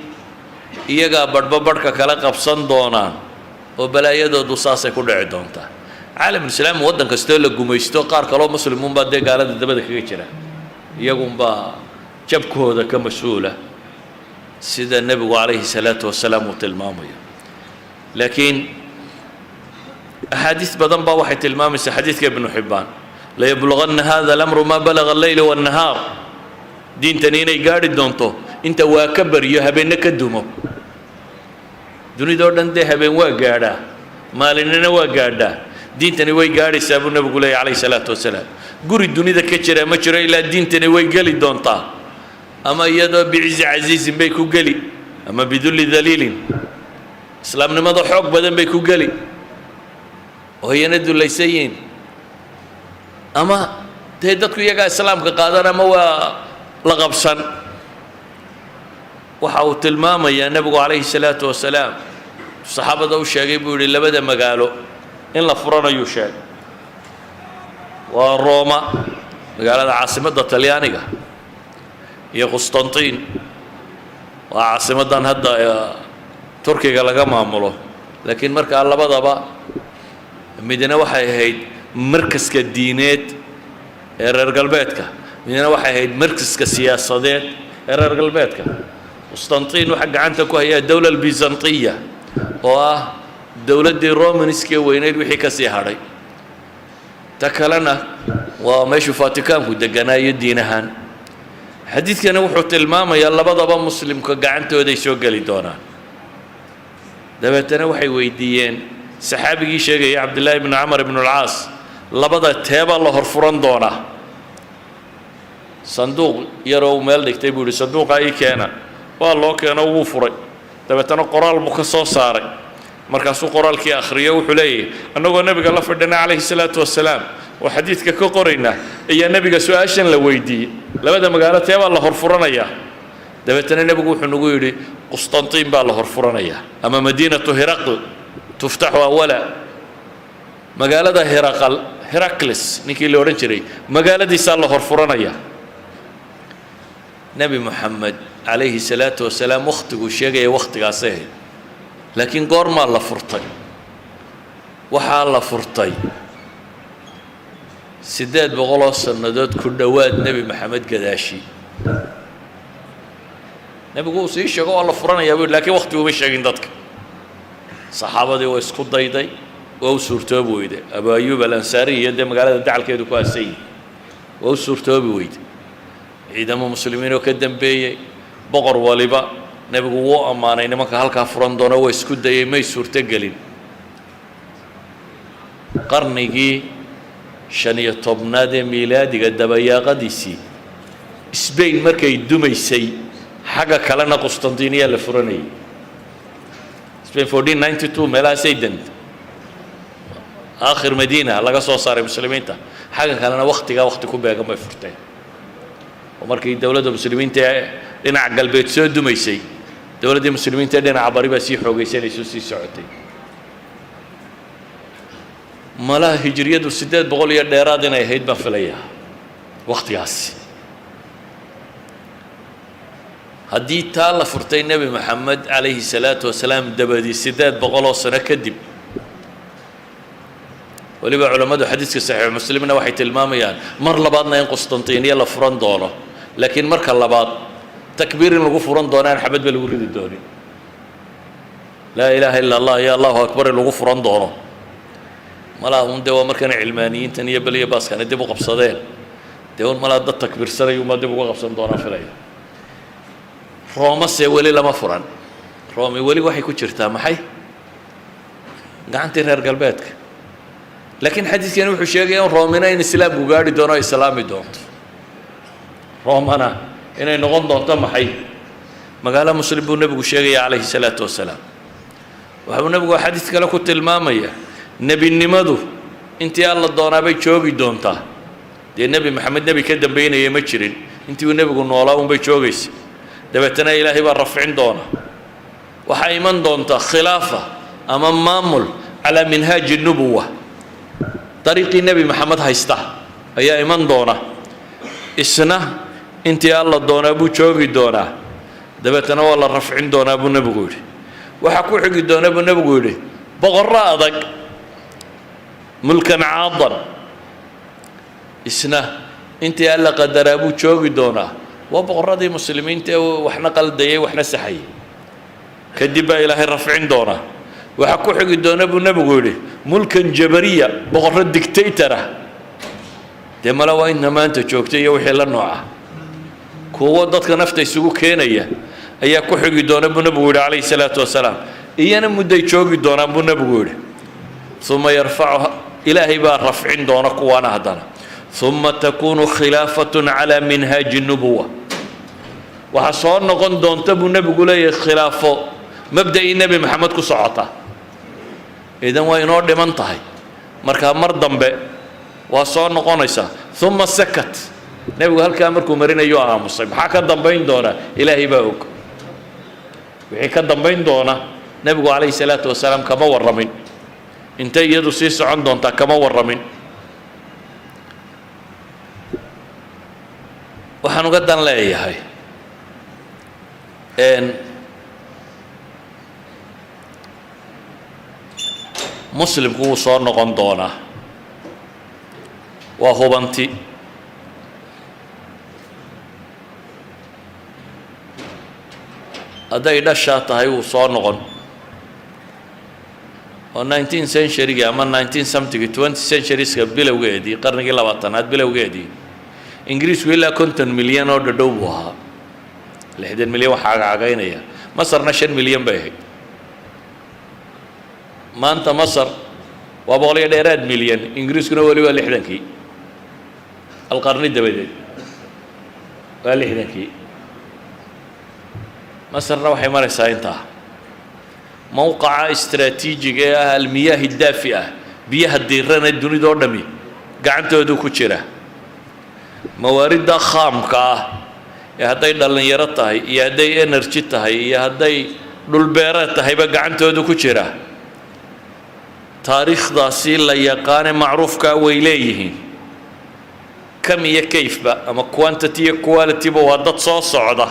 Speaker 1: iyagaa badhba badhka kala qabsan doonaan oo balaayadoodu saasay ku dhici doontaa. Caalamulislaami waddan kastoo la gumaysto, qaar kaloo muslimuunbaa dee gaalada dabada kaga jira, iyagunbaa jabkooda ka mas-uula, sida nebigu calayhi salaatu wasalaam uu tilmaamayo. Laakiin axaadiis badan baa waxay tilmaamaysaa. Xadiidka Ibnu Xibbaan: "ليبلغن هذا الأمر ما بلغ الليل والنهار", diintani inay gaadhi doonto inta waa ka baryo, habeenna ka dumo. Dunidoo dhan dee habeen waa gaadhaa, maalinina waa gaadhaa. Diintani way gaadhaysaa buu nebigu leeyay calayhi salaatu wasalaam. Guri dunida ka jira ma jiro ilaa diintani way geli doontaa, ama iyadoo بعز عزيز bay ku geli, ama بذل ذليل, islaamnimada xoog badan bay ku geli oo iyana dulaysan yihiin, ama dee dadku iyagaa islaamka qaadan, ama waa la qabsan. Waxa uu tilmaamayaa nebigu calayhi salaatu wasalaam, saxaabada u sheegay buu yidhi, labada magaalo in la furanayuu sheegay. Waa Rooma, magaalada caasimadda Talyaaniga, iyo Qustantiin, waa caasimaddan hadda Turkiga laga maamulo. Laakiin markaa labadaba midna waxay ahayd markaska diineed ee reer galbeedka, midna waxay ahayd markaska siyaasadeed ee reer galbeedka. Qustantiin waxaa gacanta ku hayaa dowla Albizantiya, oo ah dowladdii Romanskee weyneyd wixii ka sii hadhay. Ta kalena waa meeshuu Fatikaanku deganaayo diin ahaan. Xadiidkani wuxuu tilmaamayaa labadaba muslimka gacantooday soo geli doonaan. Dabeetana waxay weydiiyeen saxaabigii sheegaya, Cabdillaahi bnu Camar ibnu Alcaas, labada teebaa la horfuran doonaa? Sanduuq yaroo meel dhigtay buu yidhi, "Sanduuqaa ii keena." Waa loo keeno, wuu furay. Dabeetana qoraal buu ka soo saaray. Markaasuu qoraalkii akhriyo. Wuxuu leeyahay, annagoo nebiga la fadhina calayhi salaatu wasalaam oo xadiidka ka qorayna ayaa nebiga su-aashan la weydiiyey: labada magaalo teebaa la horfuranayaa? Dabeetana nebigu wuxuu nagu yidhi, Qustantiin baa la horfuranayaa, ama مدينة هرقل تفتح أولا, magaalada Hiraqal, Heracles ninkii la odhan jiray magaaladiisaa la horfuranaya. Nebi Moxamed calayhi salaatu wasalaam wakhtiguu sheegaya wakhtigaasay ahayd. Laakiin goormaa la furtay? Waxaa la furtay 800 sannadood ku dhowaad Nebi Maxamed gadaashi. Nebigu uu sii sheego waa la furanayaa buu, lakiin wakhti uma sheegin dadka. Saxaabadii waa isku dayday, waa u suurtoobi weyday. Abu Ayub Alansaari iyo dee magaalada dacalkeedu ku aasan yihi, waa u suurtoobi weyday. Ciidamo muslimiin oo ka dambeeyey, boqor waliba nebigu wuu ammaanay nimanka halkaa furan doona, waa isku dayay, may suurtogelin. Qarnigii 15aad ee miilaadiga dabayaaqadiisii, Sbain markay dumaysay, xagga kalena Qustantiniya la furanayay. Spain 1492 meelahaasay dantay, aakhir madiina laga soo saaray muslimiinta. Xagga kalena wakhtigaa wakhti ku beegan bay furteen, oo markii dowladda muslimiinta ee dhinaca galbeed soo dumaysay, dowladdii muslimiinta ee dhinaca bari baa sii xoogaysanaysa oo sii socotay. Malaha hijriyadu 800 iyo dheeraad inay ahayd baan filayaa wakhtigaasi. Haddii taa la furtay Nebi Moxamed calayhi salaatu wasalaam dabadii 800 sano kadib, weliba culammadu xadiiska Saxiix Muslimna waxay tilmaamayaan mar labaadna in Qustantiniya la furan doono, laakiin marka labaad takbiir in lagu furan doono, aan xabad ba lagu ridi doonin, لا إله إلا الله iyo الله أكبر in lagu furan doono. Malaha un dee waa markana cilmaaniyiintan iyo beliya baaskani dib u qabsadeen, dee un malaa dad takbiirsanay umaa dib uga qabsan doonaa filaya. Roomase weli lama furan. Roomi weli waxay ku jirtaa maxay? Gacantii reer galbeedka. Laakiin xadiidkani wuxuu sheegaya in Roomina in islaamku gaadhi doono o islaami doonto, Roomana inay noqon doonto maxay? Magaalo muslim buu nebigu sheegaya calayhi salaatu wasalaam. Waxauu nebigu xadiid kale ku tilmaamaya nebinimadu intii Alla doonaa bay joogi doontaa. Dee Nebi Maxamed nebi ka dambaynaya ma jirin, intii uu nebigu noolaa unbay joogaysa. Dabeetana Ilaahay baa rafcin doona. Waxaa iman doonta khilaafa ama maamul على منهاج النبوة, dariiqii Nebi Maxamed haysta ayaa iman doona. Isna intii Alla doonaa buu joogi doonaa, dabeetana waa la rafcin doonaa buu nebigu yidhi. Waxaa ku xigi doona buu nebigu yidhi boqorro adag. Mulkan caadan isna intii Alla qadaraa buu joogi doonaa. Waa boqorradii Muslimiinta ee waxna qaldayay, waxna saxayay. Kadib baa Ilaahay rafcin doonaa. Waxaa ku xigi doona buu Nebigu yidhi mulkan jabariya, boqorro dictator ah. Dee male waa inta maanta joogta iyo wixii la nooca, kuwo dadka nafta isugu keenaya ayaa ku xigi doona buu Nebigu yidhi calayhi salaatu wasalaam. Iyana mudday joogi doonaan buu Nebigu yidhi. Uma yarfacu, Ilaahay baa rafcin doona kuwaana haddana. Uma takunu khilaafatun calaa minhaaji nubuwa. Waxaa soo noqon doonta buu Nebigu leeyahay khilaafo mabda'ii Nebi Maxamed ku socota. Idan waa inoo dhiman tahay, markaa mar dambe waa soo noqonaysaa. Uma sakat, Nebigu halkaa markuu marinayo aamusay. Maxaa ka dambayn doona? Ilaahay baa og wixii ka dambayn doona. Nebigu calayhi salaatu wasalaam kama warramin intay iyadu sii socon doontaa, kama warramin. Waxaan uga dan leeyahay, Muslimku wuu soo noqon doonaa, waa hubanti. Hadday dhashaa tahay wuu soo noqon oo 19 centurygi ama 19 something, 20 centurieska bilowgeedii, qarnigii 20aad bilowgeedii, Ingiriisku ilaa 50 milyan oo dhadhow buu ahaa, 60 milyan waxaa cagcagaynaya. Masarna 5 milyan bay ahayd. Maanta Masar waa boqol iyo dheeraad milyan, Ingiriiskuna weli waa 60kii. Alqarni dabadeed waa 60kii. Masarna waxay maraysaa intaa mowqaca istraatiijiga ee ah almiyaahi daafi ah, biyaha diirana dunida oo dhami gacantoodu ku jira, mawaaridda khaamka ah ee hadday dhallinyaro tahay iyo hadday energy tahay iyo hadday dhulbeereed tahayba gacantoodu ku jira. Taariikhdaasi la yaqaane macruufkaa way leeyihiin, kam iyo kayfba ama quantity iyo qualityba, waa dad soo socda.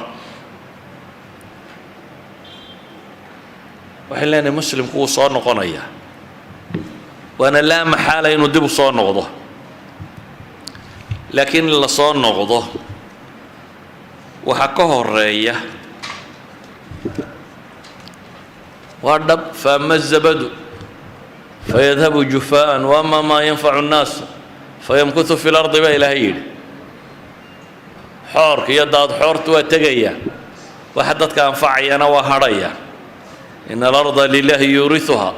Speaker 1: Waxay leenahay Muslimku wuu soo noqonayaa, waana laa maxaala inuu dib u soo noqdo. Laakiin in la soo noqdo waxaa ka horeeya waa dhab. Faama الzabadu fayadhabu jufaءa وama maa yanfacu الnaas fayamkuthu fi اlardi baa Ilaahay yidhi. Xoorka iyo daad xoortu waa tegaya, waxa dadka anfacayana waa hadhaya. In alarda lilahi yuuriuha,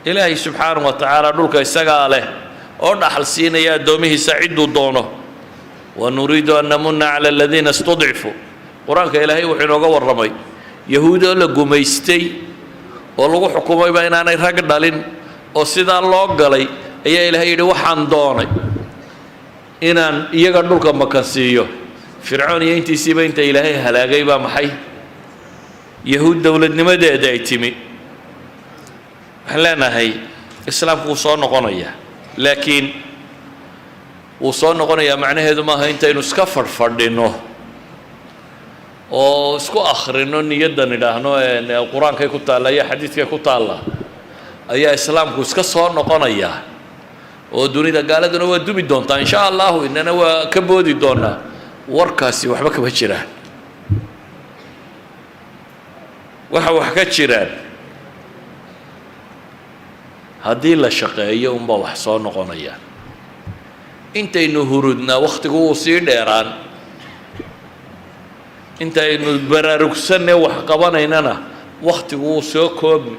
Speaker 1: Ilaahay subxaanahu wa tacaala dhulka isagaa leh oo dhaxal siinaya addoomihiisa cidduu doono. Wanuriidu an namuna cala aladiina istudcifuu. Qur-aanka Ilaahay wuxuu inooga warramay Yahuud oo la gumaystay oo lagu xukumayba inaanay rag dhalin oo sidaa loo galay ayaa Ilaahay yidhi waxaan doonay inaan iyaga dhulka makansiiyo. Fircoon iyo intiisiiba inta Ilaahay halaagay baa maxay Yahuud dowladnimadeeda ay timi. Waxaan leenahay Islaamku wuu soo noqonayaa, laakiin wuu soo noqonayaa macnaheedu maaha intaynu iska fadhfadhino oo isku akhrino niyaddan idhaahno Qur-aankay ku taalla iyo xadiidkay ku taalla ayaa Islaamku iska soo noqonayaa oo dunida gaaladuna waa dumi doontaa insha Allahu, inana waa ka boodi doonaa. Warkaasi waxba kama jiraan. Waxa wax ka jiraan haddii la shaqeeyo unbaa wax soo noqonaya. Intaynu hurudnaa wakhtigu wuu sii dheeraan, intaynu baraarugsanee wax qabanaynana wakhtigu wuu soo koobi,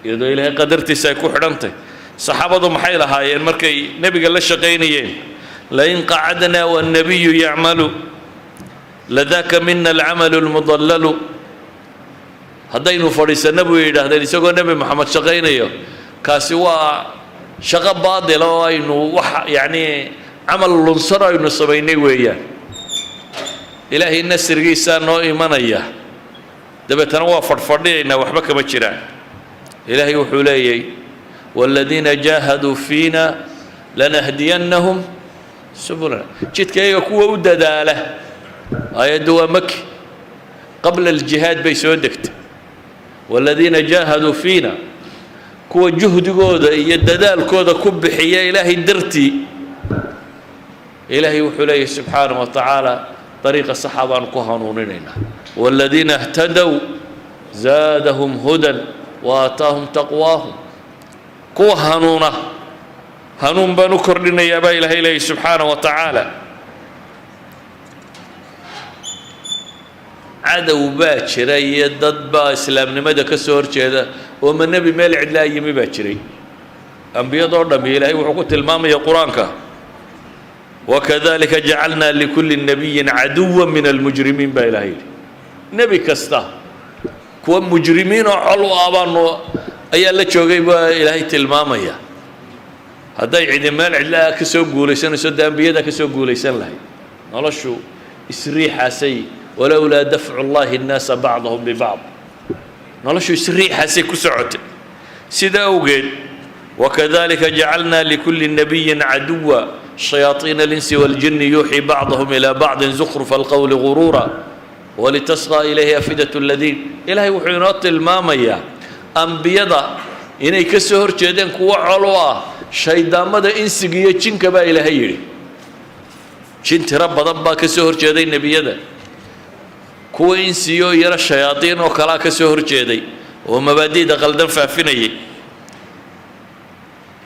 Speaker 1: iyadoo Ilaahay qadartiisa ay ku xidhantay. Saxaabadu maxay lahaayeen markay Nebiga la shaqaynayeen? Lain qacadnaa wannabiyu yacmalu ladaka mina alcamalu lmudallalu. Haddaynu fadhiisanna buu yidhaahdeen isagoo Nebi Moxamed shaqaynayo, kaasi waa shaqo baadila oo aynu wax yacni camal lunsan aynu samaynay weeyaan. Ilaahay nasrigiisaa noo imanaya, dabeetana waa fadhfadhiyaynaa, waxba kama jiraan. Ilaahay wuxuu leeyay waaladiina jaahaduu fiina lanahdiyannahum subulana, jidka iyaga kuwa u dadaala. Aayaddu waa maki, qabla aljihaad bay soo degtay. Waaladiina jaahaduu fiina, Kuwa juhdigooda iyo dadaalkooda ku bixiya Ilaahay dartii, Ilaahay wuxuu leeyahy subxaanaه wa tacaala: dariiqa saxa baanu ku hanuuninaynaa. والذiina اhtadow zaadahum hudan وaataahum taqwaahum. Kuwa hanuuna hanuun baan u kordhinayaa, baa Ilaahay leeyahy subxaanaه wa tacaala. Cadow baa jira iyo dad baa islaamnimada ka soo horjeeda, oo ma nebi meel cidlaa yimi baa jiray? Ambiyadoo dhami, Ilaahay wuxuu ku tilmaamaya Qur-aanka: wakadalika jacalnaa likulli nabiyin caduwa min almujrimiin, baa Ilahay yidhi. Nebi kasta kuwa mujrimiin oo col u ah baanu ayaa la joogay, baa Ilaahay tilmaamaya. Hadday cidi meel cidlaa ka soo guulaysanayso, dee ambiyada ka soo guulaysan lahayd. Noloshu isriixaasay, walowlaa dafcu llahi الnaasa bacdahum bibacd, noloshu isriixaasay ku socotay. Sida awgeed, wakadalika jacalnaa likulli nabiyin caduwa shayaaiina alinsi waاljini yuuxii bacdahum ilaa bacdi zukrufa alqowli guruura walitasqى ilayhi afidat اladiin. Ilaahay wuxuu inoo tilmaamayaa ambiyada inay ka soo hor jeedeen kuwo col u ah, shayddaamada insiga iyo jinka, baa Ilaahay yidhi. Jin tiro badan baa ka soo horjeeday nebiyada, kuwa insiyo iyana shayaadiin oo kalaa ka soo horjeeday oo mabaadi'da qaldan faafinayay.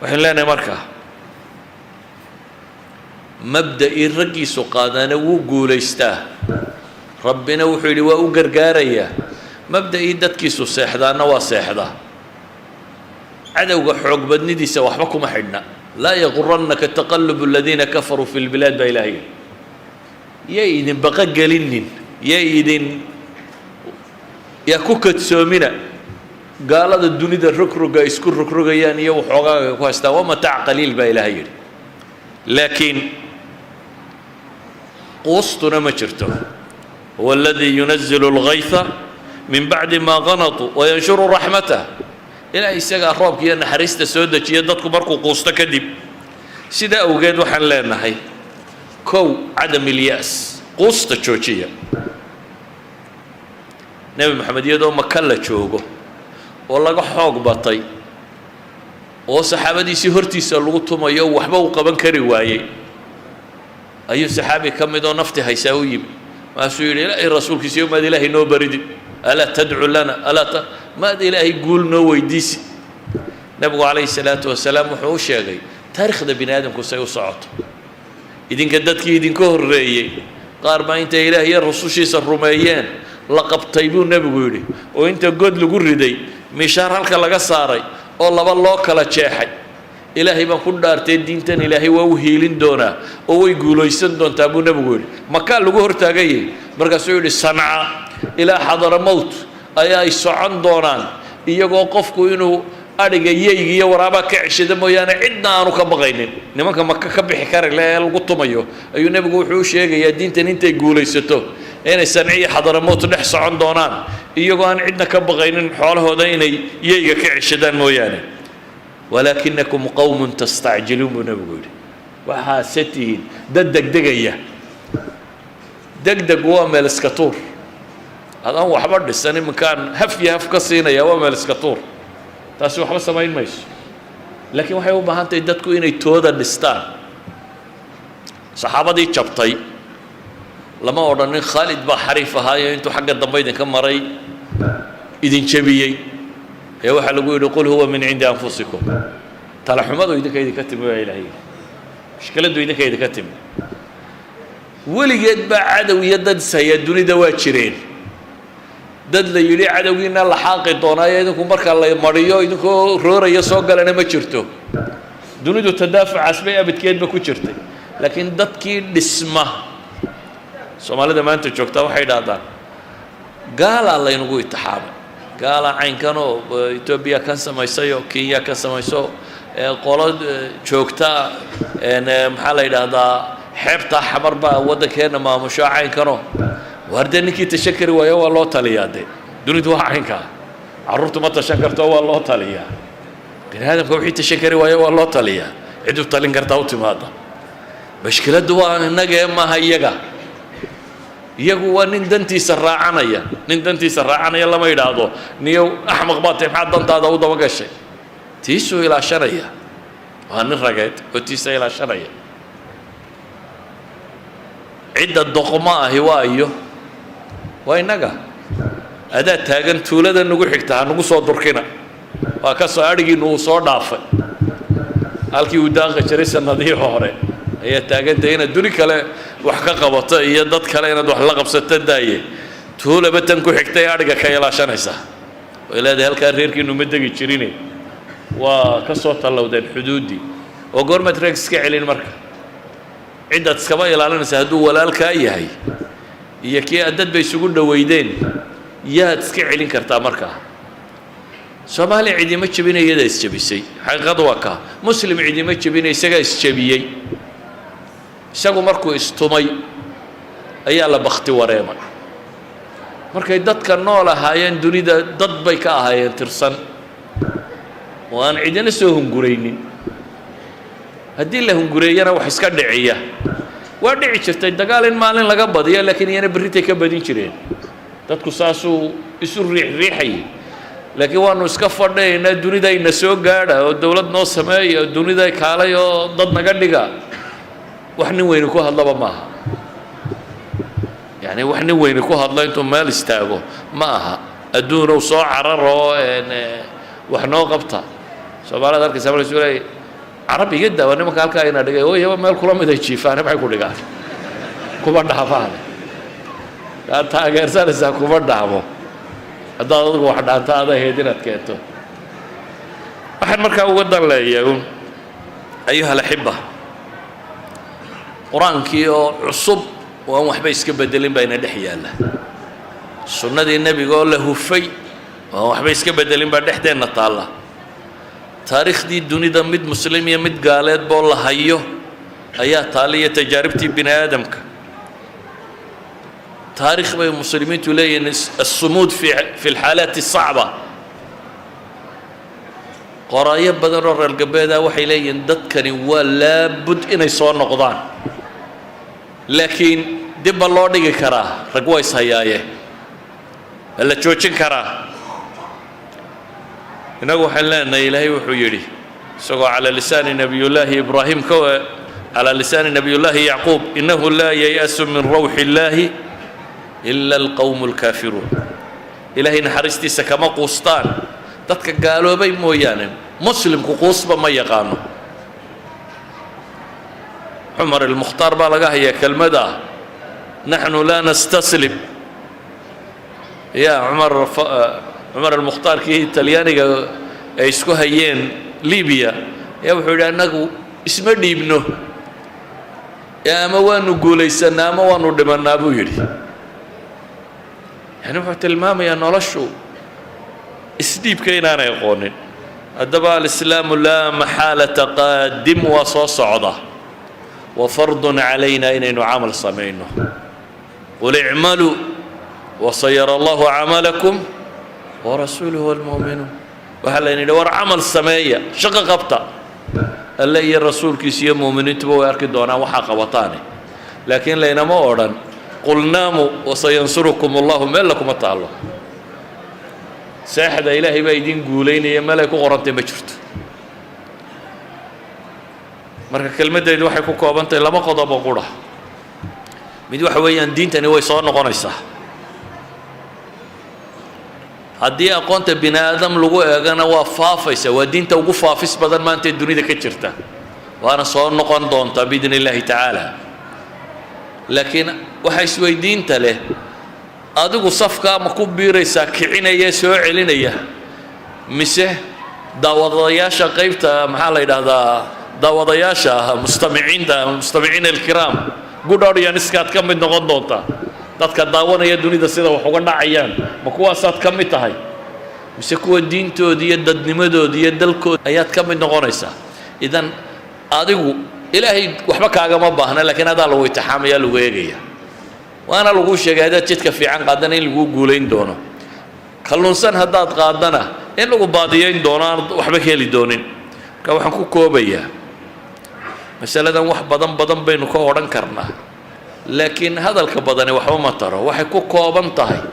Speaker 1: Waxaynu leenahay markaa, mabda'ii raggiisu qaadaana wuu guulaystaa, Rabbina wuxuu yidhi waa u gargaarayaa. Mabda'ii dadkiisu seexdaana waa seexdaa. Cadowga xoog badnidiisa waxba kuma xidhna. Laa yagurannaka taqalubu aladiina kafaruu fi lbilaad, baa Ilahay yidhi. Yay idin baqa gelinin, yay idin yaa ku kadsoomina gaalada dunida rogroga isku rogrogayaan iyo waxoogaaga ku haystaan. Waa mataac qaliil, baa Ilaahay yidhi. Laakiin quustuna ma jirto. Huwa aladii yunazilu اlgayثa min bacdi ma qanatuu wayanshuru raxmatah. Ilaah isagaa roobka iyo naxariista soo dejiya dadku markuu quusto kadib. Sidaa awgeed waxaan leenahay: kow, cadam ilya's, quusta joojiya. Nebi Moxamed iyadoo Maka la joogo oo laga xoog batay oo saxaabadiisii hortiisa lagu tumayo, waxba uu qaban kari waayey, ayuu saxaabi ka mid oo nafti haysaa u yimi. Maasuu yidhi: "Ilaahay rasuulkiisiyo, maad Ilaahay noo baridin? Alaa tadcu lana? Alaa ta maad Ilaahay guul noo weydiisi?" Nebigu calayhi salaatu wasalaam wuxuu u sheegay taariikhda bini aadamku say u socoto. Idinka dadkii idinka horreeyey qaar baa intay Ilaah iyo rusushiisa rumeeyeen la qabtay, buu nebigu yidhi, oo inta god lagu riday mishaar halka laga saaray oo laba loo kala jeexay. Ilaahay baan ku dhaartay, diintan Ilaahay waa u hiilin doonaa oo way guulaysan doontaa, buu nebigu yidhi. Makaa lagu hortaagayay. Markaasuu yidhi: Sanca ilaa Xadaramowt ayaa ay socon doonaan, iyagoo qofku inuu adhiga yeyga iyo waraabaa ka ceshada mooyaane cidna aanu ka baqaynin. Nimanka Maka ka bixi kari le ee lagu tumayo ayuu nebigu wuxuu u sheegayaa diintan intay guulaysato inay Sanci iyo Xadaramowt dhex socon doonaan, iyagoo aan cidna ka baqaynin, xoolahooda inay yeyga ka ceshadaan mooyaane. Walaakinakum qowmun tastacjiluun, buu nebigu yidhi. Waxaase tihiin dad degdegaya. Degdeg waa meel iska tuur. Adaan waxba dhisan iminkaan haf iyo haf ka siinaya, waa meel iska tuur. Taasi waxba samayn mayso, laakiin waxay u baahan tahay dadku inay tooda dhistaan. Saxaabadii jabtay lama odhanin Khaalid baa xariif ahaayo intuu xagga dambe idinka maray idin jebiyey, ee waxaa lagu yidhi: qul huwa min cindi anfusikum. Talaxumadu idinka idinka timi, baa Ilahay. Mushkiladdu idinka idinka timi. Weligeed baa cadow iyo dad ishayaa dunida waa jireen. Dad la yidhi cadowgiina la xaaqi doonaayo, idinku marka la mariyo idinkoo rooraya soo galana ma jirto. Dunidu tadaafucaas bay abidkeedba ku jirtay. Laakiin dadkii dhisma, Soomaalida maanta joogtaa waxay idhahdaan: gaalaa laynagu itixaamay, gaalaa caynkanoo Etoobiya kan samaysayoo Kenya kan samayso, qolo joogta, maxaa la yidhaahdaa, xeebtaa Xamar baa waddankeenna maamusho caynkanoo. Waar dee, ninkii tashan kari waayo waa loo taliyaa. Dee dunidu waa caynkaa. Carruurtu ma tashan karto, waa loo taliyaa. Bini aadamka wixii tashan kari waayo waa loo taliyaa, cid u talin kartaa u timaada. Mashkiladdu waa innagee, maaha iyaga. Iyagu waa nin dantiisa raacanaya. Nin dantiisa raacanaya lama yidhaahdo: "Niyow, axmaq baa tahay, maxaad dantaada u daba gashay?" Tiisuu ilaashanaya, waa nin rageed oo tiisa ilaashanaya. Cidda doqmo ahi waa iyo waa innaga. Adaa taagan tuulada nagu xigta, ha nagu soo durkina, waa ka soo adhigiinu uu soo dhaafay halkii uu daaqi jiray sanadihii hore ayaa taagantay. Inaad duni kale wax ka qabato iyo dad kale inaad wax la qabsato daaye, tuulaba tan ku xigtay adhiga ka ilaashanaysaa. Way leedahay, halkaa reerkiinu ma degi jirine, waa ka soo tallowdeen xuduuddii. Oo goormaad reeg iska celin? Marka ciddaad iskaba ilaalinaysa hadduu walaalkaa yahay iyo kii aad dad bay isugu dhoweydeen, yaad iska celin kartaa? Markaa Soomaaliya cidima jebina, iyadaa isjebisay. Xaqiiqadu waa kaa. Muslim cidima jebina, isagaa isjebiyey. Isagu markuu istumay ayaa la bakti wareemay. Markay dadka nool ahaayeen, dunida dad bay ka ahaayeen tirsan oo aan cidina soo hunguraynin. Haddii la hungureeyana, wax iska dhiciya. Waa dhici jirtay dagaal in maalin laga badiyo, laakiin iyana berritay ka badin jireen. Dadku saasuu isu riixriixayay. Laakiin waanu iska fadhiyaynaa, dunidayna soo gaadha oo dowlad noo sameeya oo dunida kaalay oo dad naga dhiga, wax nin weyni ku hadlaba maaha. Yani wax nin weyni ku hadlo intuu meel istaago ma aha, adduunow soo cararoo wax noo qabta. Soomaalida arkaysa markaysu leeyahay, "Carab iga daawa, nimanka halkaa ina dhigay." Ooyaba meel kula mid ay jiifaane, maxay ku dhigaan? Kuma dhaafaane kaad taageersanaysaa, kuma dhaamo. Haddaad adigu wax dhaanta, aad ahayd inaad keento. Waxaan markaa uga dan leeyahay un, أيها الأحبة, qur-aankii oo cusub oo aan waxba iska bedelin baa ina dhex yaalla. Sunnadii Nebiga oo la hufay oo aan waxba iska bedelin baa dhexdeenna taalla. Taariikhdii dunida, mid muslim iyo mid gaaleed boo la hayo ayaa taalla, iyo tajaaribtii bini aadamka. Taariikh bay muslimiintu leeyihiin, الصمود في الحالات الصعبة. Qoraayo badan oo reer galbeeda waxay leeyihiin, dadkani waa laabud inay soo noqdaan, laakiin dib ba loo dhigi karaa. Rag waa ishayaaye, waa la joojin karaa. Innagu waxaan leenahay, Ilaahay wuxuu yidhi isagoo على لسان nabiyullaahi Ibraahim ka على لسان nabiyullaahi Yacquub, إنه لا ييأس من روح الله إلا القوم الكافرون. Ilaahay naxariistiisa kama quustaan dadka gaaloobay mooyaane. Muslimku quusba ma yaqaano. Cumar Ilmukhtaar baa laga hayaa kelmad ah, "نحن لا نستسلم". Ya Cumar, Cumar Almukhtaarkii Talyaaniga ay isku hayeen Libiya ayaa wuxuu yidhi, "Annagu isma dhiibno, ee ama waanu guulaysanaa ama waanu dhimannaa," buu yidhi. Yani wuxuu tilmaamayaa noloshu isdhiibka inaanay aqoonin. Haddaba الإسلام لا محالة قادم, waa soo socda. وفرض علينا inaynu camal samayno. قل اعملوا وسيرى الله عملكم ورسوله والمؤمنون. Waxaa layna yidhi, war camal sameeya, shaqo qabta, Alle iyo rasuulkiisa iyo mu'miniintuba way arki doonaan waxaa qabataane. Laakiin laynama odhan, "قل ناموا وسينصركم الله". Meel kuma taallo, "Seexda, Ilaahay baa idin guulaynaya", meelay ku qorantay ma jirto. Marka kelmaddaydu waxay ku koobantahay laba qodob oo qura. Mid waxa weeyaan, diintani way soo noqonaysaa. Haddii aqoonta bini aadam lagu eegana, waa faafaysa, waa diinta ugu faafis badan maanta ee dunida ka jirta, waana soo noqon doontaa بإذن الله تعالى. Laakiin waxa isweydiinta leh, adigu safkaa ma ku biiraysaa kicinaya, soo celinaya, mise daawadayaasha qaybta, maxaa la yidhaahdaa, daawadayaasha ah, mustamiciinta, مستمعين الكرام, good audience-kaad ka mid noqon doontaa, dadka daawanaya dunida sida wax uga dhacayaan, ma kuwaasaad ka mid tahay, mise kuwa diintooda iyo dadnimadooda iyo dalkooda ayaad ka mid noqonaysaa? Idan adigu Ilaahay waxba kaagama baahna, laakiin adaa lagu itixaamaya, lagu eegaya, waana laguu sheegay haddaad jidka fiican qaadana in laguu guulayn doono, kalluunsan haddaad qaadana in lagu baadiyayn doono, aanad waxba ka heli doonin. Marka waxaan ku koobayaa masaladan, wax badan badan baynu ka odhan karnaa, laakiin hadalka badani waxba ma taro. Waxay ku kooban tahay,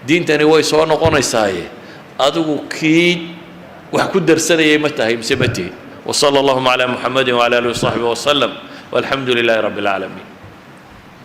Speaker 1: diintani way soo noqonaysaaye, adigu kii Wax ku darsanayay ma tahay mise ma tihi? وصلى اللهم على محمد وعلى آله وصحبه وسلم، والحمد لله رب العالمين.